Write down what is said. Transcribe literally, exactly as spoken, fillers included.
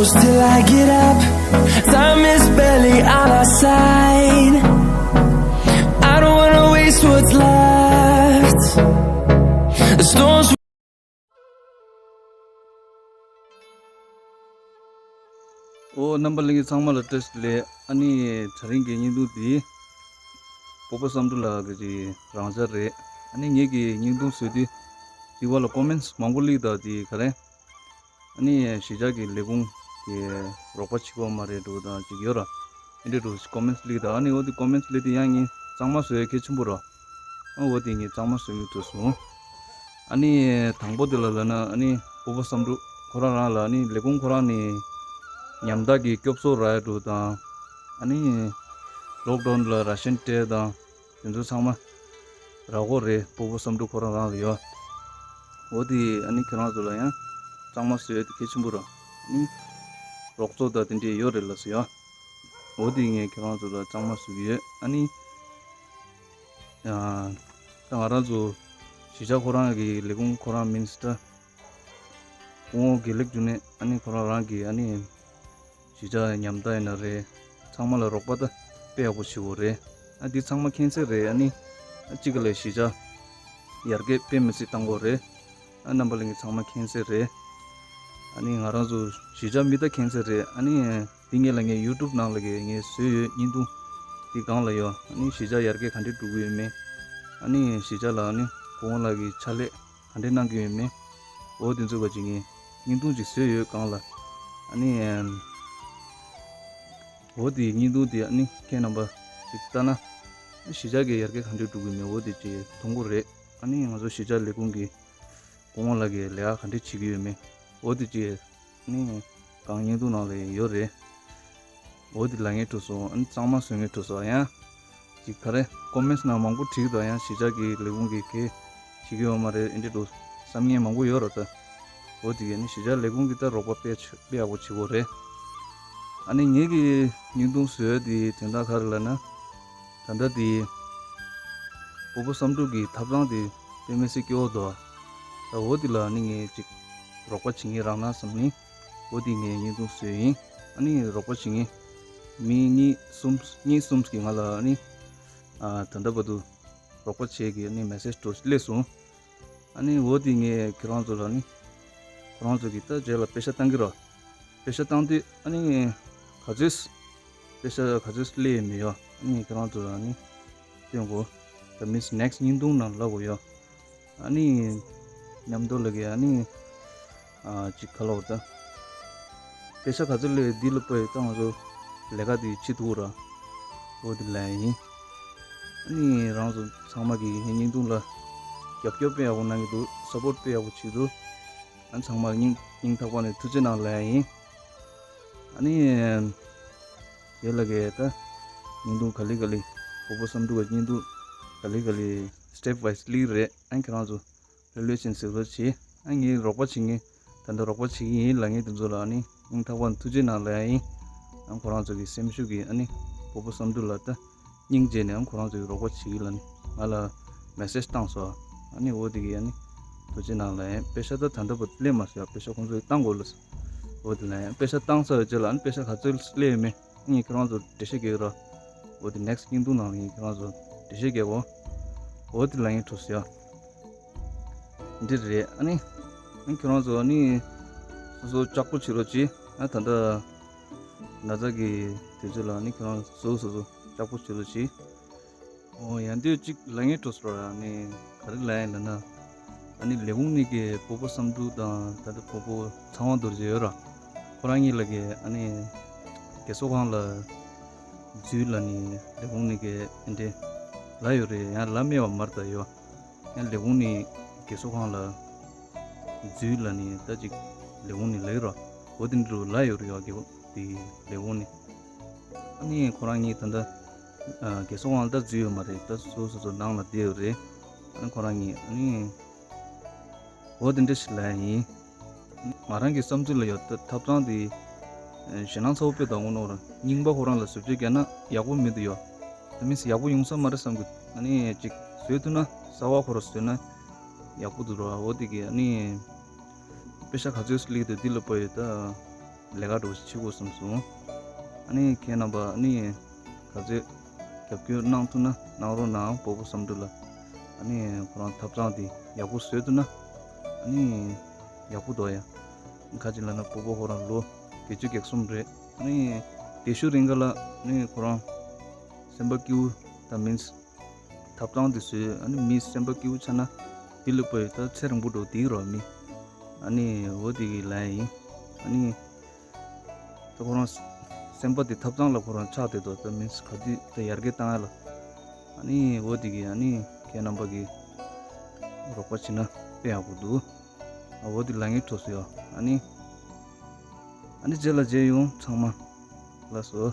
Till I get up, time is barely on our side. I don't wanna waste what's left. The storms. ཨོ། རྣམ་པ་ལྷན་རྒྱས་ཚང་མ་ལ་བཀྲ་ཤིས་བདེ་ལེགས། ཨ་ནི་དེ་རིང་གི་བརྙན་ཐུང་འདི་སྤོབས་པ་བསམ་འགྲུབ་ལགས་ཀྱི་རང་འཇགས་རེད། ཨ་ནི་ངེད་ཀྱི་བརྙན་ཐུང་བཟོས་དུས་དེ་བར་ལ་ཀོ་མེན་ཊི་མང་པོ་སླེབས་དང་དེ་ག་རེ། ཨ་ནི་གཞིས་ཆགས་ཀྱི་ལས་ཁུངས་ཀྱི་རོགས་པ་བྱེད་ཀྱི་ཡོད་མ་རེད་འདྲ་དང་ཅིག་ཡོད་ར། ཨེ་འདྲ་འདྲ་ཀོ་མེན་ཊི་སླེབས་དང་། ཨ་ནི་འོ་དེ་ཀོ་མེན་ཊི་སླེབས་དེ་ཡང་ངས་གཙང་མ་བཟོ་ཡ་གལ་ཆེན་པོ་ར། ཨ་འོ་དེ་ངས་གཙང་མ་བཟོ་མི་ཐུབ་སོང་། ཨ་ནི་དང་པོ་དེ་ལ་ལབ་ན། ཨ་ནི་སྤོབས་པ་བསམ་འགྲུབ་ཁོ་རང་རང་ལ་ཨ་ནི་ལས་ཁུངས་ཁོ་རང་ནས་ཉམ་ཐག་གི་སྐྱོབ་གསོ་རག་ཡ་འདྲ་དང་། ཨ་ནི་ལོག་ཌའོན་ལ་ར་ཤན་སྤྲད་དང་། དེ་ཚོ་ཚང་མ་རག་གི་རེད། སྤོབས་པ་བསམ་འགྲུབ་ཁོ་རང་རང་ལ་ཡོད། འོ་དེ་ཨ་ནི་ཁྱེད་རང་ཚོ་ལ་ཡང་གཙང་མ་བཟོ་ཡ་དེ་གལ་ཆེན་པོ་རེད། ཨ་ནི་རོགས་ཚོགས་དང་དེ་འདྲས་ཡོད་རེད་ལབ་སོང་ཡ། འོ་དེ་ངས་ཁྱེད་རང་ཚོ་ལ་གཙང་མ་བཟོ་གི་ཡོད། ཨ་ནི་ཡང་ད་ང་རང་ཚོ་གཞིས་ཆགས་ཁོ་རང་གི་ལས་ཁུངས་ཁོ་རང་མི་ནི་སི་ཊར་སྐུ་ངོ་དགེ་ལེགས་འབྱུང་གནས། ཨ་ནི་ཁོ་རང་རང་གི་ཨ་ནི་གཞིས་ཆགས་ཉམ་ཐག་ཡིན་ན་རེད། ཚང་མ་ལ་རོགས་པ་ད་དཔེ་ཡག་པོ་བྱེད་དགོས་རེད། ཨ་འདི་ཚང་མ་མཁྱེན་གསལ་རེད། ཨ་ནི་ཨ་གཅིག་ག་ལས་གཞིས་ཆགས་ཡར་རྒྱས་དཔེ་མི་སྲིད་བཏང་དགོས་རེད། ཨ་རྣམ་པ་ལྷན་རྒྱས་ཚང་མ་མཁྱེན་གསལ་རེད། ཨ་ནི་ང་རང་ཚོ་གཞིས་ཆགས་མི་ད་མཁྱེན་གསལ་རེད། ཨ་ནི་འདི་ངས་ལ་ངས་ཡུ་ཊུབ་ནང་ལ་གི་ངས་བཟོས་ཡོད་བརྙན་ཐུང་། འདི་སྒང་ལ་ཡོད། ཨ་ནི་གཞིས་ཆགས་ཡར་རྒྱས་ག་འདྲས་འགྲོ་གི་ཡོད་མེད། ཨ་ནི་གཞིས་ཆགས་ལ་ཨ་ནི་སྐུ་ངོ་ལགས་ཀྱི་ཕྱག་ལས་ག་འདྲས་གནང་གི་ཡོད་མེད། འོ་དེ་ཚོ་ག་ཅིག་ངས་བརྙན་ཐུང་ཅིག་བཟོས་ཡོད་སྒང་ལ། ཨ་ནི་ཨམ། འོ་དེ་བརྙན་ཐུང་དེ་ཨ་ནི་ཁྱེད་རྣམ་པ་ཅིག་ལྟ་ན། གཞིས་ཆགས་ཀྱི་ཡར་རྒྱས་ག་འདྲས་འགྲོ་གི་མེད་འོ་དེ་ཅིག་མཐོང་གི་རེད། ཨ་ནི་ང་ཚོ་གཞིས་ཆགས་ལས་ཁུངས་ཀྱི་སྐུ་ངོ་ལགས་ཀྱིས་ལས་ཀ་ག་འདྲས་བྱེད་ཀྱི་ཡོད་མེད་འོ་དེ་ཅིག་ཨ་ནི་སྒང་བརྙན་ཐུང་ནང་ལ་ཡོད་རེད། འོ་དེ་ལབ་མཁན་འདྲ་སོང་། ཨ་ནི་གཙང་མ་བཟོ་མཁན་འདྲ་སོང་། ཡང་ཅིག་ག་རེ་ཀོ་མེན་ཊི་ནང་མང་པོ་བྲིས་དང་། ཡང་གཞིས་ཆགས་ཀྱི་ལས་ཁུངས་ཀྱི་གེ་བྱེད་ཀྱི་ཡོད་མ་རེད་ཨེ་འདྲ་འདྲ་བསམ་མཁན་མང་པོ་ཡོད་རེད་ད། འོ་དེ་གི་ཨ་ནི་གཞིས་ཆགས་ལས་ཁུངས་ཀྱིས་ད་རོགས་པ་དཔེ་ཆ་དཔེ་ཡག་པོ་བྱེད་དགོས་རེད། ཨ་ནི་ངེད་ཀྱི་བརྙན་ཐུང་བཟོ་ཡ་དེ་དོན་དག་ག་རེ་ལབ་ན། ད་ལྟ་དེ་སྤོབས་པ་བསམ་འགྲུབ་ཀྱི་ཐབ་ཚང་དེ་དཔེ་མི་སྲིད་སྐྱོ་བོ་འདུག་ད་འོ་དེ་ལ་ཨ་ནི་ངས་ཅིག་རོགས་པ་བྱེད་མཁན་རག་ན་བསམ་ནི། འོ་དེ་ངས་བརྙན་ཐུང་བཟོས་ཡིན། ཨ་ནི་རོགས་པ་བྱེད་མཁན་མི་གཉིས་གསུམ་གཉིས་གསུམ་གྱིས་ང་ལ་ཨ་ནི་ཨ་ད་ལྟ་བར་དུ་རོགས་པ་བྱེད་ཀྱི་ཨ་ནི་མེ་སེ་ཇི་འདྲ་སླེབས་སོང་། ཨ་ནི་འོ་དེ་ངས་ཁྱེད་རང་ཚོ་ལ་ཨ་ནི་ཁོ་རང་ཚོ་གིས་ད་རྗེས་ལ་པེ་ཤག་བཏང་གི་རེད། པེ་ཤག་བཏང་དུས་ཨ་ནི་ག་ཚོད་པེ་ཤག་ག་ཚོད་སླེབས་ཡོད་མེད་ཡོད། ཨ་ནི་ཁྱེད་རང་ཚོ་ལ་ཨ་ནི་སྟོན་དགོས། ད་མི་ནི་ཊི་ནེག་སི་ཊི་བརྙན་ཐུང་ནང་ལབ་དགོས་ཡོད། ཨ་ནི་མཉམ་དུ་ལ་གི་ཨ་ནི་ཨ་ཅིག་ག་ལབ་དགོས་རེད་ད། པེ་ཤག་ག་ཚོད་སླེབས་འདི་ལ་དཔག་ཡོད་ད་ང་ཚོ་ལས་ཀ་འདི་བྱེད་ཐུབ་ར། འོ་དེ་ལབ་ཡ་ཡིན། ཨ་ནི་རང་ཚོ་ཚང་མ་གིས་ངའི་བརྙན་ཐུང་ལ་རྒྱབ་སྐྱོར་དཔེ་ཡག་པོ་གནང་གི་འདུག་སཔོརཊ་དཔེ་ཡག་པོ་བྱེད་འདུག་ཨ་ཚང་མ་སྙིང་སྙིང་ཐག་པ་ནས་ཐུགས་རྗེ་གནང་ལབ་ཡ་ཡིན། ཨ་ནི་ཡོད་ལ་གི་ད་བརྙན་ཐུང་ག་ལེ་ག་ལེ་སྤོབས་པ་བསམ་འགྲུབ་ཀྱི་བརྙན་ཐུང་ག་ལེ་ག་ལེ་སི་ཊེབ་བྷའི་སི་ཊེབ་སླེབས་རེད། ཨ་ནི་ཁྱེད་རང་ཚོ་ལྷོད་ལྷོད་བྱས་ནས་གཟིགས་རོགས་བྱེད། ཨ་ངས་རོགས་པ་བྱེད་མཁན་ད་ལྟ་རོགས་པ་བྱེད་ཀྱི་ཡིན་ལབ་མཁན་དེ་ཚོ་ལ་ཨ་ནི་སྙིང་ཐག་པ་ནས་ཐུགས་རྗེ་གནང་ལབ་ཡ་ཡིན། ཨ་ཁོ་རང་ཚོ་གི་སེམས་ཤུགས་ཀྱིས་ཨ་ནི་སྤོབས་པ་བསམ་འགྲུབ་ལ་ད་སྙིང་རྗེ་ནས་ཨ་ཁོ་རང་ཚོ་གི་རོགས་པ་བྱེད་ཀྱི་ལབ་ནས་ང་ལ་མེ་སེ་ཇི་བཏང་སོང་། ཨ་ནི་འོ་དེ་གི་ཨ་ནི་ཐུགས་རྗེ་གནང་ལབ་ཡ་ཡིན། པེ་ཤག་ད་ད་ལྟ་བར་སླེབས་མ་སོང་། པེ་ཤག་ཁོང་ཚོས་བཏང་དགོས་ལབ་སོང་། འོ་དེ་ལབ་ཡ་ཡིན། པེ་ཤག་བཏང་ཚར་བའི་རྗེས་ལ་ཨ་ནི་པེ་ཤག་ག་ཚོད་སླེབས་ཡོད་མེད་ངས་ཁྱེད་རང་ཚོར་འགྲེལ་བཤད་རྒྱག་གི་རེད། འོ་དེ་ནེག་སི་ཊི་བརྙན་ཐུང་ནང་ལ་ངས་ཁྱེད་རང་ཚོར་འགྲེལ་བཤད་རྒྱག་གོ། འོ་དེ་ལབ་ཡ་ཡིན། འདི་རེད། ཨ་ནི་ཨ་ཁྱེད་རང་ཚོ་ཨ་ནི་སོ་སོ་ལྕགས་པོ་བྱེད་རོགས་གྱིས། ཨ་ད་ལྟ་ན་ཚ་གི་དུས་ཚོད་ལ་ཨ་ནི་ཁྱེད་རང་སོ་སོ་སོ་སོ་ལྕགས་པོ་བྱེད་རོགས་གྱིས། ཨོ་ཡང་དེ་གཅིག་ལབ་ཡ་ཡིན། ཨ་ནི་ག་རེ་ལབ་ཡ་ཡིན་ལབ་ན། ཨ་ནི་ལས་ཁུངས་ནས་ཀྱི་སྤོབས་པ་བསམ་འགྲུབ་དང་ད་ལྟ་སྤོ་བོ་ཚངས་དབང་རྡོ་རྗེ་ཡོད་ར། ཁོ་རང་གཉིས་ལ་གི་ཨ་ནི་རྒས་གསོ་ཁང་ལ་འཛུལ་ལབ་ནས་ལས་ཁུངས་ནས་ཀྱི་ཨེ་འདྲས་ལབ་ཡོད་རེད། ཡང་ལབ་མེད་པ་མ་རེད་ད་ཡོད། ཡང་ལས་ཁུངས་ནས་རྒས་གསོ་ཁང་ལ་འཛུལ་ལབ་ནས་ད་ཅིག་ལས་ཁུངས་ནས་ལབ་ཡོད་ར། འོ་དེ་འདྲ་ལབ་ཡོད་རེད་ཡ། རྒས་དེ་ལས་ཁུངས་ནས། ཨ་ནི་ཁོ་རང་གཉིས་ད་ལྟ་ཨ་རྒས་གསོ་ཁང་ལ་ད་འཛུལ་ཡོད་མ་རེད། ད་སོ་སོ་སོ་ནང་ལ་བསྡད་ཡོད་རེད། ཨ་ནི་ཁོ་རང་གཉིས་ཨ་ནི། འོ་དེ་འདྲ་ཞིག་ལབ་ཡ་ཡིན། ང་རང་གི་བསམ་ཚུལ་ལ་ཡོད་ད་ཐབ་ཚང་དེ་ཞེད་སྣང་ཚ་པོ་དཔེ་དང་དངོས་གནས་ར་རྙིང་པ་ཁོ་རང་ལ་བཟོ་བཅོས་བརྒྱབ་ན་ཡག་པོ་མི་འདུག་ཡོད། ད་མིས་ཡག་པོ་ཡོང་ས་མ་རེད་བསམ་གི། ཨ་ནི་ཅིག་བཟོས་ཐུབ་ན་གསར་པ་ཁོ་རང་བཟོས་ན་ཡག་པོ་འདུག་ར། འོ་དེ་གི་ཨ་ནི་པེ་ཤ་ག་ཚོད་སླེབས་འདུག་འདི་ལ་དཔག་ཡོད་ད། ལས་ཀ་འདྲ་བོ་ཞིག་བྱེད་དགོས་བསམ་སོང་། ཨ་ནི་ཁྱེད་རྣམ་པ་ཨ་ནི་ག་ཚོད་རྒྱབ་སྐྱོར་གནང་ཐུབ་ན་གནང་རོགས་གནང་། སྤོ་བོ་བསམ་འགྲུབ་ལ་ཨ་ནི་ཁོ་རང་ཐབ་ཚང་དེ་ཡག་པོ་བཟོས་ཐུབ་ན་ཨ་ནི་ཡག་པོ་འདུག་ཡ། ཁ་ཅིག་ལབ་ན་སྤོ་བོ་ཁོ་རང་ལོ་བརྒྱད་ཅུ་གྱ་གསུམ་རེད། ཨ་ནི་དེ་ཤུ་རིང་ག་ལ་ཨ་ནི་ཁོ་རང་སེམས་པ་སྐྱིད་པོ་དང་མིན། ཐབ་ཚང་དེ་ཚོས་ཨ་ནི་མི་སེམས་པ་སྐྱིད་པོ་ཆགས་ན་དེ་ལ་པོ་ད་ཚེ་རིང་པོ་འགྲོ་དེའི་རོགས་མི། ཨ་ནི་འོ་དེ་གི་ལན་ཡིན། ཨ་ནི་ད་ཁོ་རང་སེམས་པ་དེ་ཐབ་ཚང་ལ་ཁོ་རང་ཆགས་བསྡད་དོ། ད་མིན་ག་དུས་ད་ཡར་རྒྱས་བཏང་ཡ་ལ། ཨ་ནི་འོ་དེ་གི་ཨ་ནི་ཁྱེད་རྣམ་པ་གི་རོགས་པ་བྱེད་ན་དཔེ་ཡག་པོ་འདུག། ཨ་འོ་དེ་ལ་ངས་ཐོས་སོ་ཡ། ཨ་ནི་ཨ་ནི་རྗེས་ལ་མཇལ་ཡོང་ཚང་མ་ལགས་སོ།